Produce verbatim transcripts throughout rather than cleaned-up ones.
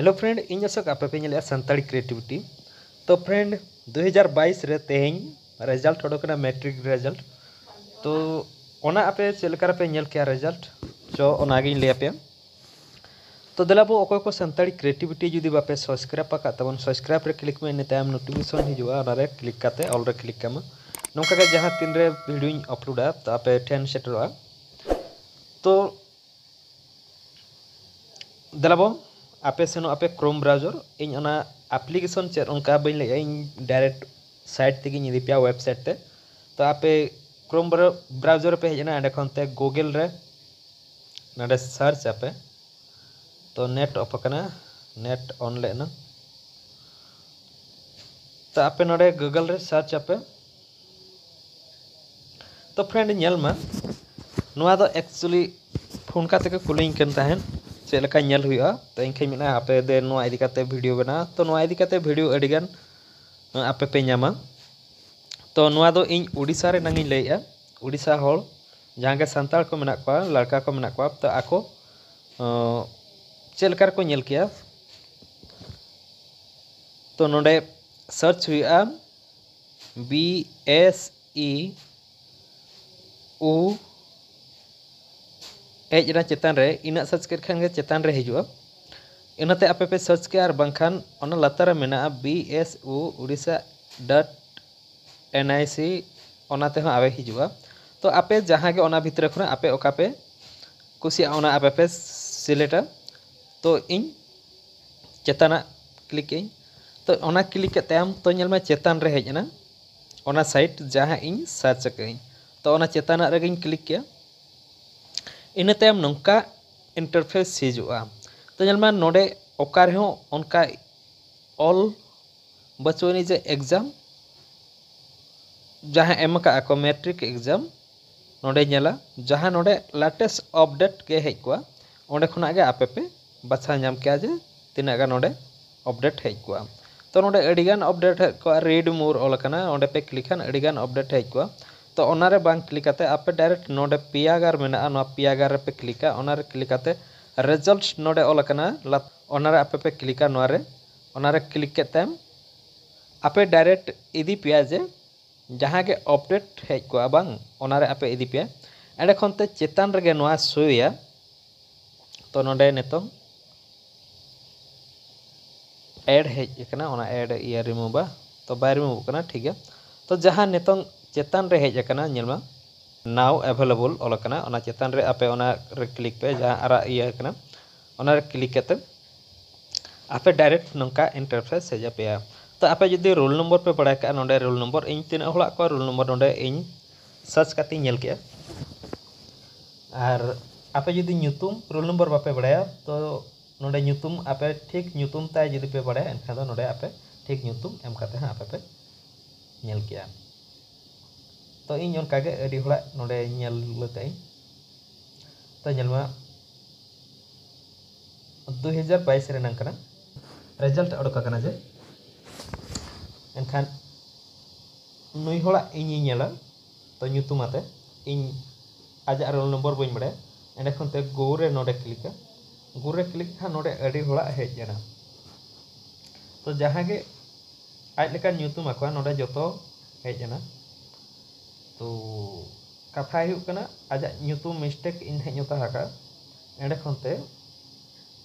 Hello friend, ᱤᱧ ᱚᱥᱳᱠ, ᱟᱯᱮ ᱯᱮ ᱧᱮᱞᱮᱫᱼᱟ ᱥᱟᱱᱛᱟᱲᱤ Creativity᱾ ᱛᱚ friend, ᱫᱩ ᱦᱟᱡᱟᱨ ᱵᱟᱭᱤᱥ ᱨᱮ ᱛᱮᱦᱮᱧ result ᱚᱰᱚᱠ ᱮᱱᱟ, matric result᱾ ᱛᱚ ᱚᱱᱟ ᱟᱯᱮ ᱪᱮᱫ ᱞᱮᱠᱟ ᱨᱮᱯᱮ ᱧᱮᱞ ᱠᱮᱜᱼᱟ result? ᱪᱚ ᱚᱱᱟᱜᱤᱧ ᱞᱟᱹᱭ ᱟᱯᱮᱭᱟ᱾ ᱛᱚ ᱫᱮᱞᱟ ᱵᱚ, ᱚᱠᱚᱭ ᱠᱚ ᱥᱟᱱᱛᱟᱲᱤ Creativity ᱡᱩᱫᱤ ᱵᱟᱯᱮ subscribe ᱟᱠᱟᱫ ᱛᱟᱵᱚᱱ, subscribe ᱨᱮ click ᱢᱮ, ᱤᱱᱟᱹ ᱛᱟᱭᱚᱢ notification ᱦᱤᱡᱩᱜᱼᱟ, ᱚᱱᱟᱨᱮ click ᱠᱟᱛᱮ all ᱨᱮ click ᱠᱟᱜ ᱢᱮ᱾ ᱱᱚᱝᱠᱟ ᱜᱮ ᱡᱟᱦᱟᱸ ᱛᱤᱱ ᱨᱮ videoᱧ uploadᱟ, ᱛᱚ ᱟᱯᱮ ᱴᱷᱮᱱ ᱥᱮᱴᱮᱨᱚᱜᱼᱟ᱾ ᱛᱚ ᱫᱮᱞᱟ ᱵᱚ, ᱟᱯᱮ ᱥᱮᱱᱚᱜ ᱟᱯᱮ Chrome browser᱾ ᱤᱧ ᱚᱱᱟ application ᱪᱮᱫ ᱚᱱᱠᱟ ᱵᱟᱹᱧ ᱞᱟᱹᱭᱮᱜᱼᱟ, ᱤᱧ direct site ᱛᱮᱜᱮᱧ ᱤᱫᱤ ᱯᱮᱭᱟ, website ᱛᱮ᱾ ᱛᱚ ᱟᱯᱮ Chrome brou-, browser ᱨᱮᱯᱮ ᱦᱮᱡ ᱮᱱᱟ, ᱚᱸᱰᱮ ᱠᱷᱚᱱ ᱛᱮ Google ᱨᱮ ᱱᱚᱰᱮ search ᱟᱯᱮ᱾ ᱛᱚ net off ᱟᱠᱟᱱᱟ, net on ᱞᱮᱫ ᱮᱱᱟ᱾ ᱛᱚ ᱟᱯᱮ ᱱᱚᱰᱮ Google ᱨᱮ search ᱟᱯᱮ᱾ ᱛᱚ friend, ᱧᱮᱞ ᱢᱟ, ᱱᱚᱣᱟ ᱫᱚ actually phone ᱠᱟᱛᱮ ᱠᱚ ᱠᱩᱞᱤᱧ ᱠᱟᱱ ᱛᱟᱦᱮᱸᱫ ᱪᱮᱫ ᱞᱮᱠᱟ ᱧᱮᱞ ᱦᱩᱭᱩᱜᱼᱟ᱾ ᱛᱚ ᱤᱧ ᱠᱷᱟᱡ ᱢᱮᱱᱟ ᱦᱟᱯᱮ ᱫᱮ ᱱᱚᱣᱟ ᱤᱫᱤ ᱠᱟᱛᱮ video ᱵᱮᱱᱟᱣᱟ᱾ ᱛᱚ ᱱᱚᱣᱟ ᱤᱫᱤ ᱠᱟᱛᱮ video ᱟᱹᱰᱤᱜᱟᱱ ᱟᱯᱮ ᱯᱮ ᱧᱟᱢᱟ᱾ ᱛᱚ ᱱᱚᱣᱟ ᱫᱚ ᱤᱧ ᱳᱰᱤᱥᱟ ᱨᱮᱱᱟᱝ ᱤᱧ ᱞᱟᱹᱭᱮᱫᱼᱟ, ᱳᱰᱤᱥᱟ ᱦᱚᱲ ᱡᱟᱦᱟᱸ ᱜᱮ ᱥᱟᱱᱛᱟᱲ ᱠᱚ ᱢᱮᱱᱟᱜ ᱠᱚᱣᱟ, ᱞᱟᱲᱠᱟ ᱠᱚ ᱢᱮᱱᱟᱜ ᱠᱚᱣᱟ, ᱛᱚ ᱟᱠᱚ ᱚᱸ, ᱪᱮᱫ ᱞᱮᱠᱟ ᱨᱮᱠᱚ ᱧᱮᱞ ᱠᱮᱭᱟ? ᱛᱚ ᱱᱚᱰᱮ search ᱦᱩᱭᱩᱜᱼᱟ B S E U, ᱦᱮᱡ ᱮᱱᱟ ᱪᱮᱛᱟᱱ ᱨᱮ, ᱤᱱᱟᱹᱜ search ᱠᱮᱫ ᱠᱷᱟᱱ ᱜᱮ ᱪᱮᱛᱟᱱ ᱨᱮ ᱦᱤᱡᱩᱜᱼᱟ᱾ ᱤᱱᱟᱹᱛᱮ ᱟᱯᱮ ᱯᱮ search ᱠᱮᱭᱟ, ᱟᱨ ᱵᱟᱝᱠᱷᱟᱱ ᱚᱱᱟ ᱞᱟᱛᱟᱨ ᱨᱮ ᱢᱮᱱᱟᱜᱼᱟ B S U Odisha dot N I C, ᱚᱱᱟ ᱛᱮᱦᱚᱸ ᱟᱯᱮ ᱦᱤᱡᱩᱜᱼᱟ᱾ ᱛᱚ ᱟᱯᱮ ᱡᱟᱦᱟᱸ ᱜᱮ ᱚᱱᱟ ᱵᱷᱤᱛᱨᱤ ᱠᱷᱚᱱᱟᱜ ᱟᱯᱮ ᱚᱠᱟ ᱯᱮ ᱠᱩᱥᱤᱭᱟᱜᱼᱟ, ᱚᱱᱟ ᱟᱯᱮ ᱯᱮ selectᱟ᱾ ᱛᱚ ᱤᱧ ᱪᱮᱛᱟᱱᱟᱜ clickᱟᱹᱧ᱾ ᱛᱚ ᱚᱱᱟ click ᱠᱮᱫ ᱛᱟᱭᱚᱢ, ᱛᱚ ᱧᱮᱞ ᱢᱮ ᱪᱮᱛᱟᱱ ᱨᱮ ᱦᱮᱡ ᱮᱱᱟ, ᱚᱱᱟ site ᱡᱟᱦᱟᱸ ᱤᱧ search ᱟᱠᱟᱫᱟᱹᱧ᱾ ᱛᱚ ᱚᱱᱟ ᱪᱮᱛᱟᱱᱟᱜ ᱨᱮᱜᱮᱧ click ᱠᱮᱜᱼᱟ᱾ ᱤᱱᱟᱹ ᱛᱟᱭᱚᱢ ᱱᱚᱝᱠᱟ interface ᱦᱤᱡᱩᱜᱼᱟ᱾ ᱛᱚ ᱧᱮᱞ ᱢᱮ ᱱᱚᱰᱮ ᱚᱠᱟ ᱨᱮᱦᱚᱸ ᱚᱱᱠᱟ ᱚᱞ ᱵᱟᱹᱪᱩᱜ ᱟᱹᱱᱤᱡ ᱡᱮ exam ᱡᱟᱦᱟᱸ ᱮᱢ ᱟᱠᱟᱫᱼᱟ ᱠᱚ, matric exam, ᱱᱚᱰᱮ ᱧᱮᱞᱟ, ᱡᱟᱦᱟᱸ ᱱᱚᱰᱮ latest update ᱜᱮ ᱦᱮᱡ ᱠᱚᱜᱼᱟ, ᱚᱸᱰᱮ ᱠᱷᱚᱱᱟᱜ ᱜᱮ ᱟᱯᱮ ᱯᱮ ᱵᱟᱪᱷᱟᱣ ᱧᱟᱢ ᱠᱮᱭᱟ ᱡᱮ ᱛᱤᱱᱟᱹᱜ ᱜᱟᱱ ᱱᱚᱰᱮ update ᱦᱮᱡ ᱠᱚᱜᱼᱟ᱾ ᱛᱚ ᱱᱚᱰᱮ ᱟᱹᱰᱤᱜᱟᱱ update ᱦᱮᱡ ᱠᱚᱜᱼᱟ, read more ᱚᱞ ᱟᱠᱟᱱᱟ, ᱚᱸᱰᱮ ᱯᱮ click ᱠᱷᱟᱱ ᱟᱹᱰᱤᱜᱟᱱ update ᱦᱮᱡ ᱠᱚᱜᱼᱟ᱾ ᱛᱚ ᱚᱱᱟᱨᱮ ᱵᱟᱝ click ᱠᱟᱛᱮ ᱟᱯᱮ direct ᱱᱚᱰᱮ ᱯᱮᱭᱟ ᱜᱟᱨ ᱢᱮᱱᱟᱜᱼᱟ, ᱱᱚᱣᱟ ᱯᱮᱭᱟ ᱜᱟᱨ ᱨᱮᱯᱮ clickᱟ, ᱚᱱᱟᱨᱮ click ᱠᱟᱛᱮ result ᱱᱚᱰᱮ ᱚᱞ ᱟᱠᱟᱱᱟ, ᱞᱟᱛ-, ᱚᱱᱟᱨᱮ ᱟᱯᱮ ᱯᱮ ᱠᱞᱤᱠᱟ ᱱᱚᱣᱟ ᱨᱮ᱾ ᱚᱱᱟᱨᱮ ᱠᱞᱤᱠ ᱠᱮᱫ ᱛᱟᱭᱚᱢ ᱟᱯᱮ ᱰᱟᱭᱨᱮᱠᱴ ᱤᱫᱤ ᱯᱮᱭᱟ ᱡᱮ ᱡᱟᱦᱟᱸ ᱜᱮ ᱟᱯᱰᱮᱴ ᱦᱮᱡ ᱠᱚᱜᱼᱟ ᱵᱟᱝ, ᱚᱱᱟᱨᱮ ᱟᱯᱮ ᱤᱫᱤ ᱯᱮᱭᱟ᱾ ᱮᱸᱰᱮ ᱠᱷᱚᱱ ᱛᱮ ᱪᱮᱛᱟᱱ ᱨᱮᱜᱮ ᱱᱚᱣᱟ ᱥᱳᱭᱟ᱾ ᱛᱚ ᱱᱚᱰᱮ ᱱᱤᱛᱚᱝ ᱮᱰ ᱦᱮᱡ ᱟᱠᱟᱱᱟ, ᱚᱱᱟ ᱮᱰ ᱤᱭᱟᱹ ᱨᱤᱢᱩᱵᱷᱟ, ᱛᱚ ᱵᱟᱭ ᱨᱤᱢᱩᱵᱷ ᱠᱟᱱᱟ, ᱴᱷᱤᱠ ᱜᱮᱭᱟ᱾ ᱛᱚ ᱡᱟᱦᱟᱸ ᱱᱤᱛᱚᱝ ᱪᱮᱛᱟᱱ ᱨᱮ ᱦᱮᱡ ᱟᱠᱟᱱᱟ, ᱧᱮᱞ ᱢᱟ, ᱱᱟᱣ ᱮᱵᱷᱮᱞᱮᱵᱚᱞ ᱚᱞ ᱟᱠᱟᱱᱟ, ᱚᱱᱟ ᱪᱮᱛᱟᱱ ᱨᱮ ᱟᱯᱮ ᱚᱱᱟ ᱨᱮ ᱠᱞᱤᱠ ᱯᱮ, ᱡᱟᱦᱟᱸ ᱟᱨᱟᱜ ᱤᱭᱟᱹ ᱟᱠᱟᱱᱟ, ᱚᱱᱟ ᱨᱮ ᱠᱞᱤᱠ ᱠᱟᱛᱮ ᱟᱯᱮ ᱰᱟᱭᱨᱮᱠᱴ ᱱᱚᱝᱠᱟ ᱤᱱᱴᱟᱨᱯᱷᱮᱥ ᱦᱮᱡ ᱟᱯᱮᱭᱟ᱾ ᱛᱚ ᱟᱯᱮ ᱡᱩᱫᱤ ᱨᱳᱞ ᱱᱚᱢᱵᱚᱨ ᱯᱮ ᱵᱟᱲᱟᱭ ᱠᱟᱜᱼᱟ, ᱱᱚᱰᱮ ᱨᱳᱞ ᱱᱚᱢᱵᱚᱨ, ᱤᱧ ᱛᱤᱱᱟᱹᱜ ᱦᱚᱲᱟᱜ ᱠᱚ ᱨᱳᱞ ᱱᱚᱢᱵᱚᱨ ᱱᱚᱰᱮ ᱤᱧ ᱥᱟᱨᱪ ᱠᱟᱛᱮᱧ ᱧᱮᱞ ᱠᱮᱜᱼᱟ᱾ ᱟᱨ ᱟᱯᱮ ᱡᱩᱫᱤ ᱧᱩᱛᱩᱢ, ᱨᱳᱞ ᱱᱚᱢᱵᱚᱨ ᱵᱟᱯᱮ ᱵᱟᱲᱟᱭᱟ, ᱛᱚ ᱱᱚᱰᱮ ᱧᱩᱛᱩᱢ ᱟᱯᱮ ᱴᱷᱤᱠ ᱧᱩᱛᱩᱢ ᱛᱟᱭ ᱡᱩᱫᱤ ᱯᱮ ᱵᱟᱲᱟᱭᱟ, ᱮᱱᱠᱷᱟᱱ ᱫᱚ ᱱᱚᱰᱮ ᱟᱯᱮ ᱴᱷᱤᱠ ᱧᱩᱛᱩᱢ ᱮᱢ ᱠᱟᱛᱮ ᱦᱟᱸᱜ ᱟᱯᱮ ᱯᱮ ᱧᱮᱞ ᱠᱮᱜᱼᱟ᱾ ᱛᱚ ᱤᱧ ᱚᱱᱠᱟᱜᱮ ᱟᱹᱰᱤ ᱦᱚᱲᱟᱜ ᱱᱚᱰᱮ ᱧᱮᱞ ᱞᱮᱠᱟᱜ ᱤᱧ᱾ ᱛᱚ ᱧᱮᱞ ᱢᱟ, ᱫᱩ ᱦᱟᱡᱟᱨ ᱵᱟᱭᱤᱥ ᱨᱮᱱᱟᱝ ᱠᱟᱱᱟ, ᱨᱮᱡᱟᱞᱴ ᱚᱰᱚᱠ ᱟᱠᱟᱱᱟ ᱡᱮ᱾ ᱮᱱᱠᱷᱟᱱ ᱱᱩᱭ ᱦᱚᱲᱟᱜ ᱤᱧᱤᱧ ᱧᱮᱞᱟ, ᱛᱚ ᱧᱩᱛᱩᱢ ᱟᱛᱮ ᱤᱧ ᱟᱡᱟᱜ ᱨᱳᱞ ᱱᱚᱢᱵᱚᱨ ᱵᱟᱹᱧ ᱵᱟᱲᱟᱭᱟ᱾ ᱮᱸᱰᱮ ᱠᱷᱚᱱ ᱛᱮ ᱜᱳ ᱨᱮ ᱱᱚᱰᱮ ᱠᱞᱤᱠᱟ, ᱜᱳ ᱨᱮ ᱠᱞᱤᱠ ᱠᱷᱟᱱ ᱱᱚᱰᱮ ᱟᱹᱰᱤ ᱦᱚᱲᱟᱜ ᱦᱮᱡ ᱮᱱᱟ᱾ ᱛᱚ ᱡᱟᱦᱟᱸ ᱜᱮ ᱟᱡ ᱞᱮᱠᱟᱱ ᱧᱩᱛᱩᱢ ᱟᱠᱚᱣᱟ, ᱱᱚᱰᱮ ᱡᱚᱛᱚ ᱦᱮᱡ ᱮᱱᱟ᱾ ᱛᱚ ᱠᱟᱛᱷᱟ ᱦᱩᱭᱩᱜ ᱠᱟᱱᱟ, ᱟᱡᱟᱜ ᱧᱩᱛᱩᱢ ᱢᱤᱥᱴᱮᱠ ᱤᱧ ᱦᱮᱡ ᱧᱚᱛᱟ ᱟᱠᱟᱫᱼᱟ᱾ ᱮᱸᱰᱮ ᱠᱷᱚᱱ ᱛᱮ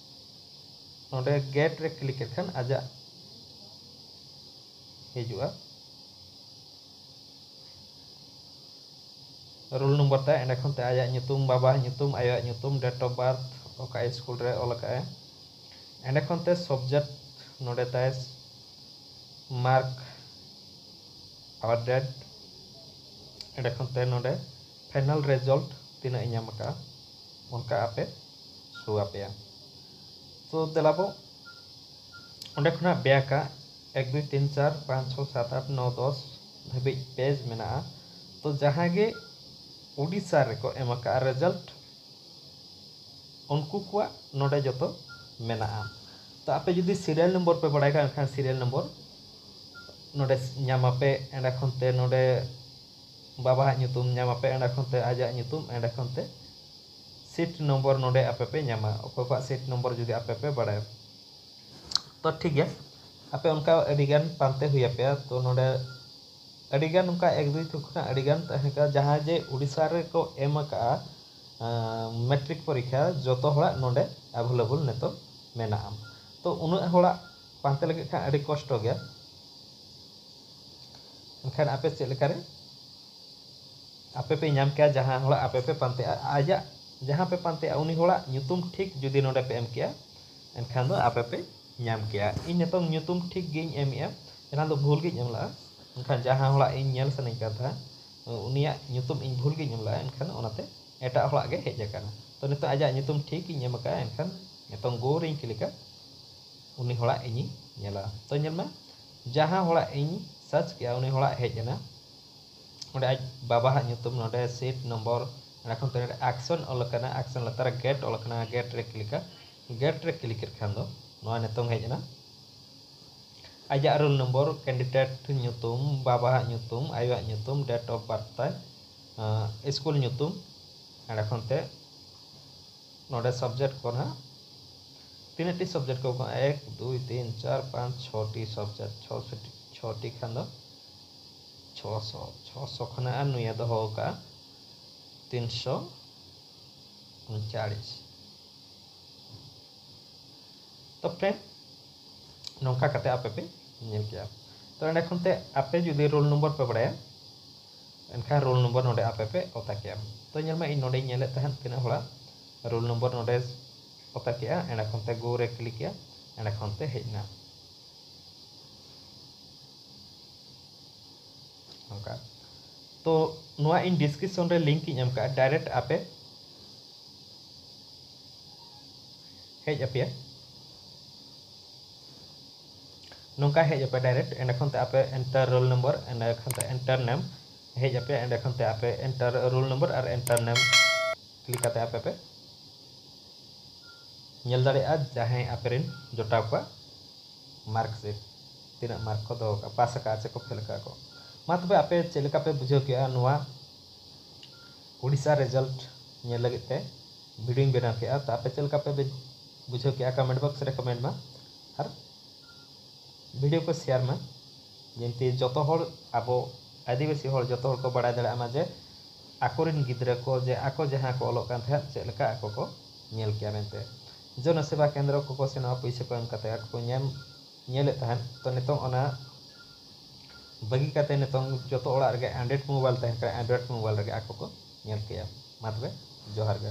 ᱱᱚᱰᱮ ᱜᱮᱴ ᱨᱮ ᱠᱞᱤᱠ ᱞᱮᱠᱷᱟᱱ ᱟᱡᱟᱜ ᱦᱤᱡᱩᱜᱼᱟ ᱨᱳᱞ ᱱᱚᱢᱵᱚᱨ ᱛᱟᱭ᱾ ᱮᱸᱰᱮ ᱠᱷᱚᱱ ᱛᱮ ᱟᱭᱟᱜ ᱧᱩᱛᱩᱢ, ᱵᱟᱵᱟᱣᱟᱜ ᱧᱩᱛᱩᱢ, ᱟᱭᱳᱣᱟᱜ ᱧᱩᱛᱩᱢ, ᱰᱮᱴ ᱚᱯᱷ ᱵᱟᱨᱛᱷ, ᱚᱠᱟ ᱥᱠᱩᱞ ᱨᱮ ᱚᱞ ᱟᱠᱟᱫᱼᱟᱭ᱾ ᱮᱸᱰᱮ ᱠᱷᱚᱱ ᱛᱮ ᱥᱟᱵᱡᱮᱠᱴ ᱱᱚᱰᱮ ᱛᱟᱭ ᱢᱟᱨᱠ, ᱟᱣᱟᱨ ᱰᱮᱴ᱾ ᱮᱸᱰᱮ ᱠᱷᱚᱱ ᱛᱮ ᱱᱚᱰᱮ ᱯᱷᱟᱭᱱᱟᱞ ᱨᱮᱡᱟᱞᱴ ᱛᱤᱱᱟᱹᱜ ᱮ ᱧᱟᱢ ᱟᱠᱟᱫᱼᱟ, ᱚᱱᱠᱟ ᱟᱯᱮ ᱥᱳ ᱟᱯᱮᱭᱟ᱾ ᱛᱚ ᱫᱮᱞᱟ ᱵᱚ ᱚᱸᱰᱮ ᱠᱷᱚᱱᱟᱜ ᱵᱮᱠᱟ ᱮᱠ ᱫᱩᱭ ᱛᱤᱱ ᱪᱟᱨ ᱯᱟᱸᱪ ᱪᱷᱚ ᱥᱟᱛ ᱟᱴ ᱱᱚ ᱫᱚᱥ ᱫᱷᱟᱹᱵᱤᱡ ᱯᱮᱡᱽ ᱢᱮᱱᱟᱜᱼᱟ᱾ ᱛᱚ ᱡᱟᱦᱟᱸ ᱜᱮ ᱳᱰᱤᱥᱟ ᱨᱮᱠᱚ ᱮᱢ ᱟᱠᱟᱫᱼᱟ ᱨᱮᱡᱟᱞᱴ, ᱩᱱᱠᱩ ᱠᱚᱣᱟᱜ ᱱᱚᱰᱮ ᱡᱚᱛᱚ ᱢᱮᱱᱟᱜᱼᱟ᱾ ᱛᱚ ᱟᱯᱮ ᱡᱩᱫᱤ ᱥᱤᱨᱤᱭᱟᱞ ᱱᱚᱢᱵᱚᱨ ᱯᱮ ᱵᱟᱲᱟᱭ ᱠᱷᱟᱱ, ᱮᱱᱠᱷᱟᱱ ᱥᱤᱨᱤᱭᱟᱞ ᱱᱚᱢᱵᱚᱨ ᱱᱚᱰᱮ ᱧᱟᱢᱟᱯᱮ᱾ ᱮᱸᱰᱮ ᱠᱷᱚᱱ ᱛᱮ ᱱᱚᱰᱮ ᱵᱟᱵᱟᱣᱟᱜ ᱧᱩᱛᱩᱢ ᱧᱟᱢᱟᱯᱮ, ᱮᱸᱰᱮ ᱠᱷᱚᱱ ᱛᱮ ᱟᱡᱟᱜ ᱧᱩᱛᱩᱢ, ᱮᱸᱰᱮ ᱠᱷᱚᱱ ᱛᱮ ᱥᱤᱴ ᱱᱚᱢᱵᱚᱨ ᱱᱚᱰᱮ ᱟᱯᱮ ᱯᱮ ᱧᱟᱢᱟ, ᱚᱠᱚᱭ ᱠᱚᱣᱟᱜ ᱥᱤᱴ ᱱᱚᱢᱵᱚᱨ ᱡᱩᱫᱤ ᱟᱯᱮ ᱯᱮ ᱵᱟᱲᱟᱭᱟ᱾ ᱛᱚ ᱴᱷᱤᱠ ᱜᱮᱭᱟ, ᱟᱯᱮ ᱚᱱᱠᱟ ᱟᱹᱰᱤᱜᱟᱱ ᱯᱟᱱᱛᱮ ᱦᱩᱭ ᱟᱯᱮᱭᱟ᱾ ᱛᱚ ᱱᱚᱰᱮ ᱟᱹᱰᱤᱜᱟᱱ ᱚᱱᱠᱟ ᱮᱠ ᱫᱩᱭ ᱛᱷᱩᱠ ᱠᱷᱚᱱᱟᱜ ᱟᱹᱰᱤᱜᱟᱱ ᱛᱟᱦᱮᱸ ᱠᱟᱱᱟ, ᱡᱟᱦᱟᱸ ᱡᱮ ᱩᱲᱤᱥᱥᱟ ᱨᱮᱠᱚ ᱮᱢ ᱟᱠᱟᱫᱼᱟ ᱢᱮᱴᱨᱤᱠ ᱯᱚᱨᱤᱠᱠᱷᱟ, ᱡᱚᱛᱚ ᱦᱚᱲᱟᱜ ᱱᱚᱰᱮ ᱮᱵᱷᱮᱞᱮᱵᱚᱞ ᱱᱤᱛᱚᱜ ᱢᱮᱱᱟᱜᱼᱟ᱾ ᱛᱚ ᱩᱱᱟᱹᱜ ᱦᱚᱲᱟᱜ ᱯᱟᱱᱛᱮ ᱞᱟᱹᱜᱤᱫ ᱠᱷᱟᱱ ᱟᱹᱰᱤ ᱠᱚᱥᱴᱚ ᱜᱮᱭᱟ᱾ ᱮᱱᱠᱷᱟᱱ ᱟᱯᱮ ᱪᱮᱫ ᱞᱮᱠᱟᱨᱮ ᱟᱯᱮ ᱯᱮ ᱧᱟᱢ ᱠᱮᱭᱟ? ᱡᱟᱦᱟᱸ ᱦᱚᱲᱟᱜ ᱟᱯᱮ ᱯᱮ ᱯᱟᱱᱛᱮᱜᱼᱟ, ᱟᱡᱟᱜ ᱡᱟᱦᱟᱸ ᱯᱮ ᱯᱟᱱᱛᱮᱜᱼᱟ, ᱩᱱᱤ ᱦᱚᱲᱟᱜ ᱧᱩᱛᱩᱢ ᱴᱷᱤᱠ ᱡᱩᱫᱤ ᱱᱚᱰᱮ ᱯᱮ ᱮᱢ ᱠᱮᱭᱟ, ᱮᱱᱠᱷᱟᱱ ᱫᱚ ᱟᱯᱮ ᱯᱮ ᱧᱟᱢ ᱠᱮᱭᱟ᱾ ᱤᱧ ᱱᱤᱛᱚᱝ ᱧᱩᱛᱩᱢ ᱴᱷᱤᱠ ᱜᱤᱧ ᱮᱢᱮᱜᱼᱟ, ᱮᱱᱟᱱ ᱫᱚ ᱵᱷᱩᱞ ᱜᱤᱧ ᱮᱢ ᱞᱮᱜᱼᱟ᱾ ᱮᱱᱠᱷᱟᱱ ᱡᱟᱦᱟᱸ ᱦᱚᱲᱟᱜ ᱤᱧ ᱧᱮᱞ ᱥᱟᱱᱟᱧ ᱠᱟᱱ ᱛᱟᱦᱮᱸᱫ, ᱩᱱᱤᱭᱟᱜ ᱧᱩᱛᱩᱢ ᱤᱧ ᱵᱷᱩᱞ ᱜᱤᱧ ᱮᱢ ᱞᱮᱜᱼᱟ, ᱮᱱᱠᱷᱟᱱ ᱚᱱᱟᱛᱮ ᱮᱴᱟᱜ ᱦᱚᱲᱟᱜ ᱜᱮ ᱦᱮᱡ ᱟᱠᱟᱱᱟ᱾ ᱛᱚ ᱱᱤᱛᱚᱜ ᱟᱡᱟᱜ ᱧᱩᱛᱩᱢ ᱴᱷᱤᱠ ᱤᱧ ᱮᱢ ᱟᱠᱟᱫᱼᱟ, ᱮᱱᱠᱷᱟᱱ ᱱᱤᱛᱚᱝ ᱜᱳ ᱨᱤᱧ ᱠᱞᱤᱠᱟ, ᱩᱱᱤ ᱦᱚᱲᱟᱜ ᱤᱧᱤᱧ ᱧᱮᱞᱟ᱾ ᱛᱚ ᱧᱮᱞ ᱢᱮ, ᱡᱟᱦᱟᱸ ᱦᱚᱲᱟᱜ ᱤᱧ ᱥᱟᱨᱪ ᱠᱮᱜᱼᱟ, ᱩᱱᱤ ᱦᱚᱲᱟᱜ ᱦᱮᱡ ᱮᱱᱟ᱾ ᱚᱸᱰᱮ ᱟᱡ ᱵᱟᱵᱟᱣᱟᱜ ᱧᱩᱛᱩᱢ, ᱱᱚᱰᱮ ᱥᱤᱴ ᱱᱚᱢᱵᱚᱨ, ᱚᱸᱰᱮ ᱠᱷᱚᱱ ᱛᱮ ᱱᱚᱰᱮ ᱟᱠᱥᱚᱱ ᱚᱞ ᱟᱠᱟᱱᱟ, ᱟᱠᱥᱚᱱ ᱞᱟᱛᱟᱨ ᱨᱮ ᱜᱮᱴ ᱚᱞ ᱟᱠᱟᱱᱟ, ᱜᱮᱴ ᱨᱮ ᱠᱞᱤᱠᱟ, ᱜᱮᱴ ᱨᱮ ᱠᱞᱤᱠ ᱞᱮᱠᱷᱟᱱ ᱫᱚ ᱱᱚᱣᱟ ᱱᱤᱛᱚᱝ ᱦᱮᱡ ᱮᱱᱟ᱾ ᱟᱡᱟᱜ ᱨᱳᱞ ᱱᱚᱢᱵᱚᱨ, ᱠᱮᱱᱰᱤᱰᱮᱴ ᱧᱩᱛᱩᱢ, ᱵᱟᱵᱟᱣᱟᱜ ᱧᱩᱛᱩᱢ, ᱟᱭᱳᱣᱟᱜ ᱧᱩᱛᱩᱢ, ᱰᱮᱴ ᱚᱯᱷ ᱵᱟᱨᱛᱷ ᱛᱟᱭ, ᱟᱸ, ᱥᱠᱩᱞ ᱧᱩᱛᱩᱢ, ᱚᱸᱰᱮ ᱠᱷᱚᱱ ᱛᱮ ᱱᱚᱰᱮ ᱥᱟᱵᱡᱮᱠᱴ ᱠᱚ ᱱᱟᱦᱟᱜ ᱛᱤᱱᱟᱹᱜ ᱴᱤ ᱥᱟᱵᱡᱮᱠᱴ ᱠᱚ ᱮᱢᱚᱜᱼᱟ? ᱮᱠ, ᱫᱩᱭ, ᱛᱤᱱ, ᱪᱟᱨ, ᱯᱟᱸᱪ, ᱪᱷᱚ ᱴᱤ ᱥᱟᱵᱡᱮᱠᱴ, ᱪᱷᱚ ᱴᱤ, ᱪᱷᱚ ᱴᱤ ᱠᱷᱟᱱ ᱫᱚ ᱪᱷᱚᱥᱚ, ᱪᱷᱚᱥᱚ ᱠᱷᱚᱱᱟᱜ ᱟᱨ ᱱᱩᱭᱮ ᱫᱚᱦᱚ ᱟᱠᱟᱫᱼᱟ ᱛᱤᱱᱥᱚ ᱩᱱᱪᱟᱲᱤᱥ᱾ ᱛᱚ ᱯᱷᱨᱮᱱᱰ, ᱱᱚᱝᱠᱟ ᱠᱟᱛᱮ ᱟᱯᱮ ᱯᱮ ᱧᱮᱞ ᱠᱮᱜᱼᱟ᱾ ᱛᱚ ᱮᱸᱰᱮ ᱠᱷᱚᱱ ᱛᱮ ᱟᱯᱮ ᱡᱩᱫᱤ ᱨᱳᱞ ᱱᱚᱢᱵᱚᱨ ᱯᱮ ᱵᱟᱲᱟᱭᱟ, ᱮᱱᱠᱷᱟᱱ ᱨᱳᱞ ᱱᱚᱢᱵᱚᱨ ᱱᱚᱰᱮ ᱟᱯᱮ ᱯᱮ ᱚᱛᱟ ᱠᱮᱜᱼᱟ᱾ ᱛᱚ ᱧᱮᱞ ᱢᱮ, ᱤᱧ ᱱᱚᱰᱮᱧ ᱧᱮᱞᱮᱫ ᱛᱟᱦᱮᱸᱫ ᱛᱤᱱᱟᱹᱜ ᱦᱚᱲᱟᱜ ᱨᱳᱞ ᱱᱚᱢᱵᱚᱨ ᱱᱚᱰᱮ ᱚᱛᱟ ᱠᱮᱜᱼᱟ, ᱮᱸᱰᱮ ᱠᱷᱚᱱ ᱛᱮ ᱜᱳ ᱨᱮ ᱠᱞᱤᱠ ᱠᱮᱜᱼᱟ, ᱮᱸᱰᱮ ᱠᱷᱚᱱ ᱛᱮ ᱦᱮᱡ ᱮᱱᱟ᱾ ᱱᱚᱝᱠᱟ᱾ ᱛᱚ ᱱᱚᱣᱟ ᱤᱧ ᱰᱤᱥᱠᱨᱤᱯᱥᱚᱱ ᱨᱮ ᱞᱤᱝᱠ ᱤᱧ ᱮᱢ ᱠᱟᱜᱼᱟ, ᱰᱟᱭᱨᱮᱠᱴ ᱟᱯᱮ ᱦᱮᱡ ᱟᱯᱮᱭᱟ᱾ ᱱᱚᱝᱠᱟ ᱦᱮᱡ ᱟᱯᱮ ᱰᱟᱭᱨᱮᱠᱴ, ᱮᱸᱰᱮ ᱠᱷᱚᱱ ᱛᱮ ᱟᱯᱮ ᱮᱱᱴᱟᱨ ᱨᱳᱞ ᱱᱚᱢᱵᱚᱨ, ᱮᱸᱰᱮ ᱠᱷᱚᱱ ᱛᱮ ᱮᱱᱴᱟᱨ ᱱᱮᱢ ᱦᱮᱡ ᱟᱯᱮ, ᱮᱸᱰᱮ ᱠᱷᱚᱱ ᱛᱮ ᱟᱯᱮ ᱮᱱᱴᱟᱨ ᱨᱳᱞ ᱱᱚᱢᱵᱚᱨ ᱟᱨ ᱮᱱᱴᱟᱨ ᱱᱮᱢ ᱠᱞᱤᱠ ᱠᱟᱛᱮ ᱟᱯᱮ ᱯᱮ ᱧᱮᱞ ᱫᱟᱲᱮᱭᱟᱜᱼᱟ ᱡᱟᱦᱟᱸᱭ ᱟᱯᱮ ᱨᱮᱱ ᱡᱚᱴᱟᱣ ᱠᱚᱣᱟᱜ ᱢᱟᱨᱠᱥᱤᱴ, ᱛᱤᱱᱟᱹᱜ ᱢᱟᱨᱠ ᱠᱚ ᱫᱚᱦᱚ ᱠᱟᱜᱼᱟ, ᱯᱟᱥ ᱟᱠᱟᱫᱼᱟ ᱥᱮ ᱠᱚ ᱯᱷᱮᱞ ᱟᱠᱟᱫᱼᱟ ᱠᱚ᱾ ᱢᱟ ᱛᱚᱵᱮ ᱟᱯᱮ ᱪᱮᱫ ᱞᱮᱠᱟ ᱯᱮ ᱵᱩᱡᱷᱟᱹᱣ ᱠᱮᱜᱼᱟ ᱱᱚᱣᱟ ᱳᱰᱤᱥᱟ ᱨᱮᱡᱟᱞᱴ ᱧᱮᱞ ᱞᱟᱹᱜᱤᱫ ᱛᱮ ᱵᱷᱤᱰᱤᱭᱳᱧ ᱵᱮᱱᱟᱣ ᱠᱮᱜᱼᱟ? ᱛᱚ ᱟᱯᱮ ᱪᱮᱫ ᱞᱮᱠᱟ ᱯᱮ ᱵᱩᱡᱷᱟᱹᱣ ᱠᱮᱜᱼᱟ, ᱠᱚᱢᱮᱱᱴ ᱵᱚᱠᱥ ᱨᱮ ᱠᱚᱢᱮᱱᱴ ᱢᱟ᱾ ᱟᱨ video ᱠᱚ share ᱢᱟ, ᱡᱮᱢᱛᱤ ᱡᱚᱛᱚ ᱦᱚᱲ, ᱟᱵᱚ ᱟᱹᱫᱤᱵᱟᱹᱥᱤ ᱦᱚᱲ ᱡᱚᱛᱚ ᱦᱚᱲ ᱠᱚ ᱵᱟᱲᱟᱭ ᱫᱟᱲᱮᱭᱟᱜ ᱢᱟ ᱡᱮ ᱟᱠᱚᱨᱮᱱ ᱜᱤᱫᱽᱨᱟᱹ ᱠᱚ, ᱡᱮ ᱟᱠᱚ ᱡᱟᱦᱟᱸ ᱠᱚ ᱚᱞᱚᱜ ᱠᱟᱱ ᱛᱟᱦᱮᱸᱫ, ᱪᱮᱫ ᱞᱮᱠᱟ ᱟᱠᱚ ᱠᱚ ᱧᱮᱞ ᱠᱮᱭᱟ ᱢᱮᱱᱛᱮ᱾ ᱡᱚᱱᱚ ᱥᱮᱵᱟ ᱠᱮᱱᱫᱨᱚ ᱠᱚᱠᱚ ᱥᱮᱱᱚᱜᱼᱟ, ᱯᱩᱭᱥᱟᱹ ᱠᱚ ᱮᱢ ᱠᱟᱛᱮ ᱟᱠᱚ ᱠᱚ ᱧᱮᱞ, ᱧᱮᱞᱮᱫ ᱛᱟᱦᱮᱸᱫ᱾ ᱛᱚ ᱱᱤᱛᱚᱝ ᱚᱱᱟ ᱵᱟᱹᱜᱤ ᱠᱟᱛᱮ ᱱᱤᱛᱚᱝ ᱡᱚᱛᱚ ᱚᱲᱟᱜ ᱨᱮᱜᱮ Android mobile ᱛᱟᱦᱮᱱ ᱠᱟᱱᱟ, Android mobile ᱨᱮᱜᱮ ᱟᱠᱚ ᱠᱚ ᱧᱮᱞ ᱠᱮᱭᱟ᱾ ᱢᱟ ᱛᱚᱵᱮ, ᱡᱚᱦᱟᱨ ᱜᱮ᱾